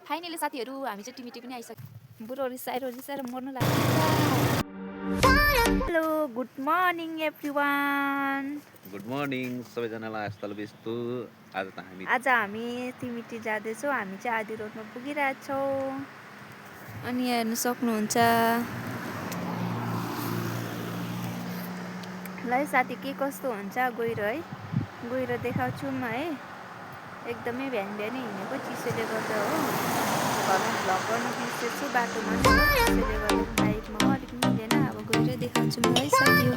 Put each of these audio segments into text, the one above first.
Finally साथीहरू हामी चाहिँ टिमिटी पनि आइसक्यो। बुढो रिसाएर मर्नु लाग्यो। Hello good morning everyone. Good morning सबैजनालाई यस्तो आज हामी टिमिटी जाँदैछौँ। हामी चाहिँ आदि रोडमा पुगिरहेछौँ। अनि हेर्नु सक्नुहुन्छ। ल साथी के कस्तो हुन्छ गएर है, गएर देखाउँछु म है। एकदमै बिहान बिहानै हिँडेको चिसोले गर्दा हो। घरमा भ्लग गर्नु बिर्सेछु बाटोमा त्यसैले गर्दा बाइकमा अलिक मिलेन। अब गएर देखाउँछु म है साथीहरू।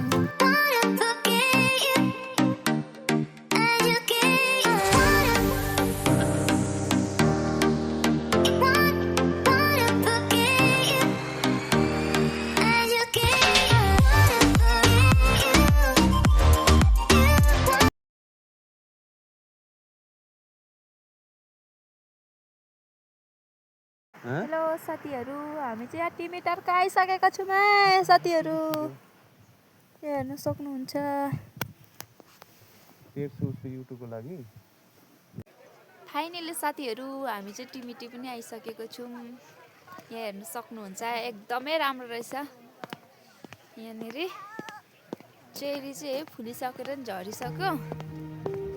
हेलो साथीहरू, हामी चाहिँ यहाँ टिमिटारका आइसकेका छौँ साथीहरू। हेर्न सक्नुहुन्छ। युट्युबको लागि फाइनली साथीहरू हामी चाहिँ टिमिटी पनि आइसकेको छौँ। यहाँ हेर्न सक्नुहुन्छ एकदमै राम्रो रहेछ। यहाँनिर चेरी चाहिँ फुलिसकेर नि झरिसक्यो।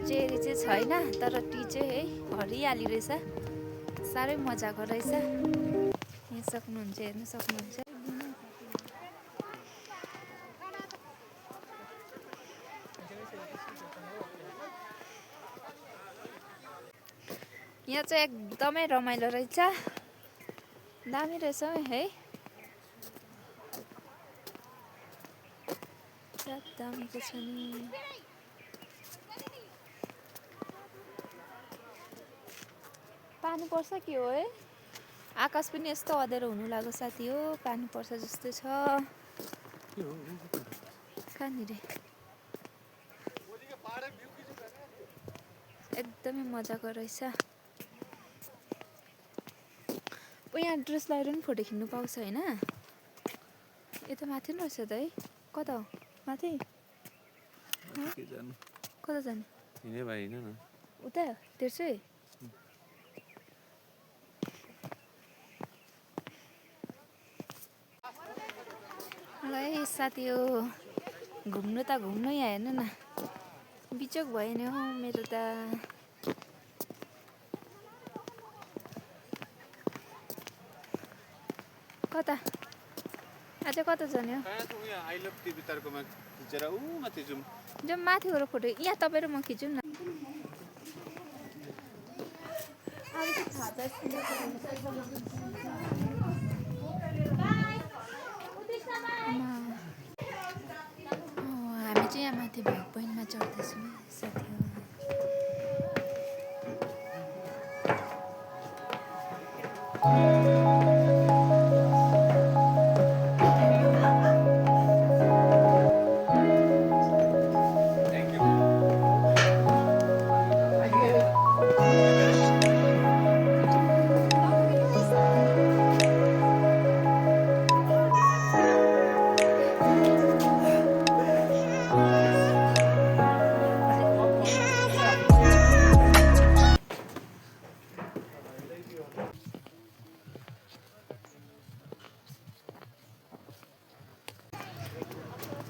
चेरी चाहिँ छैन तर टी चाहिँ है हरियाली रहेछ। साह्रै मजाको रहेछ। यहाँ सक्नुहुन्छ, हेर्न सक्नुहुन्छ। यहाँ चाहिँ एकदमै रमाइलो रहेछ। दामी रहेछ है। दामीको छ नि। पानी पर्छ के हो है। आकाश पनि यस्तो अँध्यारो हुनु लाग्यो साथी हो। पानी पर्छ जस्तै छ। कहाँनिर एकदमै मजाको रहेछ। यहाँ ड्रेस लगाएर पनि फोटो खिच्नु पाउँछ होइन। यता माथि पनि रहेछ त है। कता हो माथि? कता जाने? उता तेर्सै। ल है साथी हो, घुम्नु त घुम्नु। यहाँ हेर्नु न बिचोक भयो नि हौ मेरो त। कता आज कता जाने हो? जाउँ माथि गएर फोटो। यहाँ तपाईँ र म खिचौँ न। हामी चाहिँ यहाँ माथि भ्यू पोइन्टमा चढ्दैछौँ साथीहरू।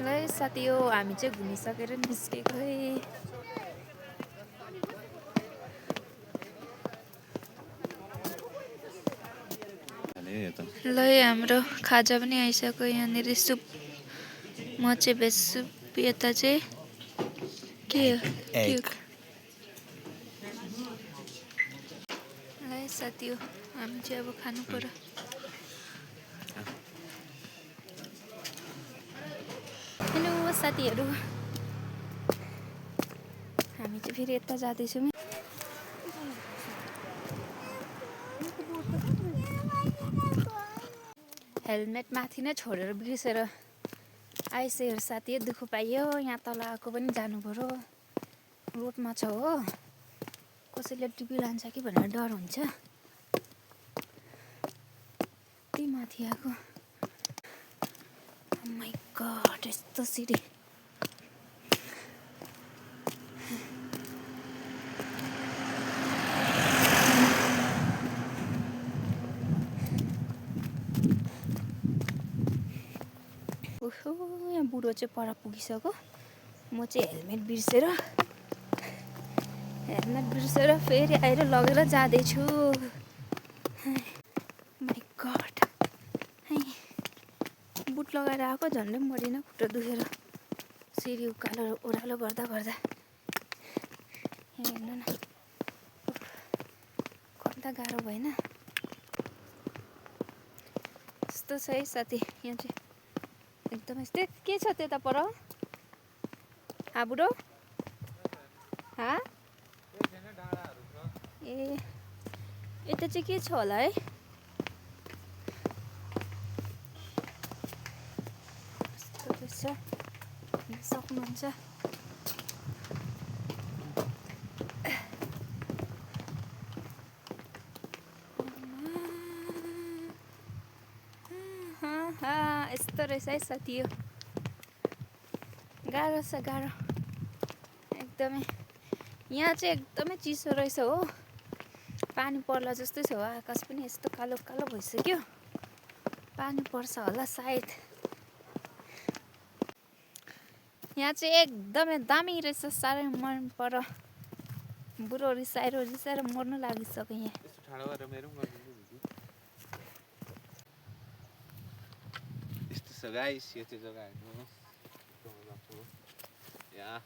ल साथी हो, हामी चाहिँ घुमिसकेर निस्केको है। ल हाम्रो खाजा पनि आइसक्यो। यहाँनिर सुप, म चाहिँ भेज सुप, यता चाहिँ के हो? ल साथी हो, हामी चाहिँ अब खानु पर्यो। हेलो साथीहरू, हामी चाहिँ फेरि यता जाँदैछौँ। हेलमेट माथि नै छोडेर बिर्सेर आइसकेर साथी दुःख पाइयो। यहाँ तल आएको पनि जानु पर्यो। रोडमा छ हो, कसैले टिपी लान्छ कि भनेर डर हुन्छ। त्यही माथि आएको। माइ गड यस्तो सिडी। ओहो यहाँ बुढो चाहिँ पर पुगिसक्यो म चाहिँ हेलमेट बिर्सेर फेरि आएर लगेर जाँदैछु माई गड बुट लगाएर आएको झन्डै मरिन खुट्टा दुखेर सिरी उकालो ओह्रालो गर्दा यहाँ हेर्नु न कता गाह्रो भएन यस्तो छ है साथी यहाँ चाहिँ एकदमै के छ त्यता पर बुढो ए यता चाहिँ के छ होला है यस्तो रहेछ सक्नुहुन्छ यस्तो रहेछ है साथी यो गाह्रो छ गाह्रो एकदमै यहाँ चाहिँ एकदमै चिसो रहेछ हो पानी पर्ला जस्तै छ हो आकाश पनि यस्तो कालो कालो भइसक्यो पानी पर्छ होला सायद यहाँ चाहिँ एकदमै दामी रहेछ साह्रै मन पर बुढो रिसाएर मर्नु लागिसक्यो यहाँ यस्तो छ गाइस यो चाहिँ जग्गा हेर्नु यहाँ